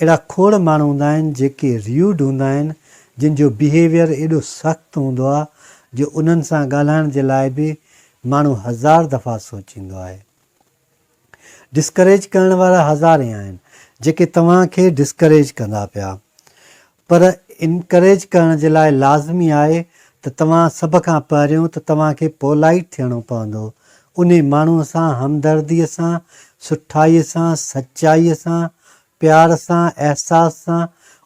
اهڙا کوڙ ماڻهو هوندا آهن جيڪي ريوڊ هوندا آهن جن جو بيهيويئر ايڏو سخت هوندو آهي جو انهن سان ڳالهائڻ جي لاء به ماڻهو هزار دفعا سوچيندو آهي. ڊسڪريج ڪرڻ وارا هزارين آهن جيڪي توهان کي ڊسڪريج ڪندا پيا پر انڪريج ڪرڻ جي لاء لازمي آهي ته توهان سڀ کان پهريون ته توهان کي پولائيٽ ٿيڻو پوندو انهي ماڻهو سان همدردي سان سٺائي سان سچائي سان پيار سان احساس سان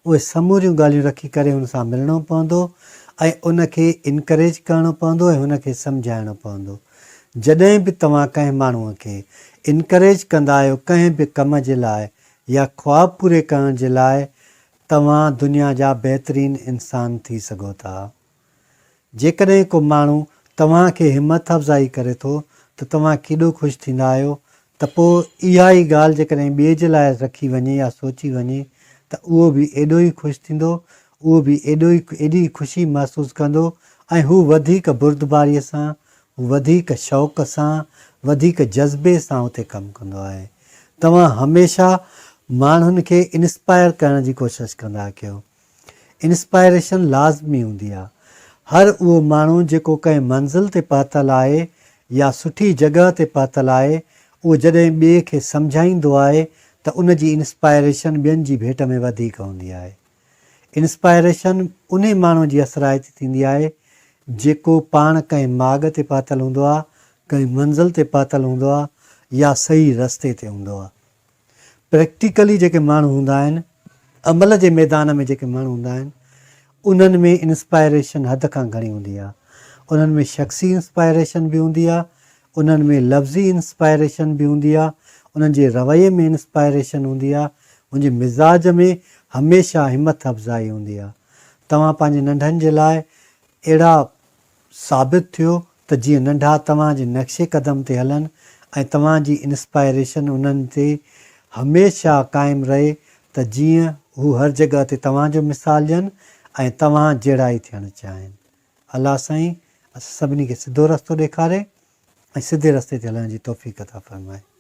اهي سموريون ڳالهيون رکي ڪري هن سان ملڻو پوندو ۽ ان کي انڪريج ڪرڻو پوندو ۽ هن کي سمجهائڻو پوندو جڏهن به توهان ڪنهن ماڻهو کي انڪريج ڪندا آهيو ڪنهن به ڪم جي لاء يا خواب پوري ڪرڻ جي لاء توهان دنيا جا بهترين انسان ٿي سگهو ٿا. جيڪڏهن ڪو ماڻهو توهان کي همٿ افزائي ڪري ٿو ته توهان ڪيڏو خوش ٿيندا آهيو ته پوء اها ئي ڳالهه جيڪڏهن ٻئي جي لاء رکي وڃي يا سوچي وڃي ته اهو به ايڏو ئي خوش ٿيندو، اهو به ايڏو ئي ايڏي ئي خوشي محسوس ڪندو ۽ هو وڌيڪ بردباريء سان هو وڌيڪ شوق سان، وڌيڪ جذبي سان اتي ڪم ڪندو آهي. توهان هميشه ماڻهن کي انسپائر ڪرڻ جي ڪوشش ڪندا ڪيو. انسپائريشن لازمي هوندي آهي. هر اهو ماڻهو جيڪو ڪنهن منزل تي پهتل آهي يا سٺي جڳهه تي پهتل آهي، اهو جڏهن ٻئي کي سمجهائيندو آهي ته ان جي انسپائريشن ٻين جي ڀيٽ ۾ وڌيڪ هوندي آهي. انسپائريشن انهي ماڻهو جي اثرائتي ٿيندي آهي جيڪو پاڻ ڪنهن ماڳ تي پهتل هوندو آهي، ڪنهن منزل تي پهتل هوندو آهي يا صحيح رستي تي هوندو آهي. پريڪٽيڪلي جيڪي ماڻهو هوندا آهن، عمل جي ميدان ۾ جيڪي ماڻهو هوندا آهن، انهن ۾ انسپائريشن حد کان گهڻي هوندي آهي. انهن ۾ شخصي انسپائريشن به هوندي آهي، انهن ۾ لفظي انسپائريشن به هوندي آهي، انهن جي رويي ۾ انسپائريشن هوندي آهي، ان جي مزاج ۾ هميشه همٿ افزائي هوندي آهي. توهان پنهنجي ننڍن جي لاء اهڙا ثابت ٿيو ته جيئن ننڍا توهان جي نقش قدم تي هلن ۽ توهان جي انسپائريشن انهن تي هميشه قائم رهي ته جيئن هو هر جڳهه تي توهان جو مثال ڏين ۽ توهان جهڙا ئي ٿيڻ چاهين. الله سائين اسان سڀني کي سڌو رستو ڏيکاري ۽ سڌي رستي تي هلڻ جي توفيق عطا فرمائي.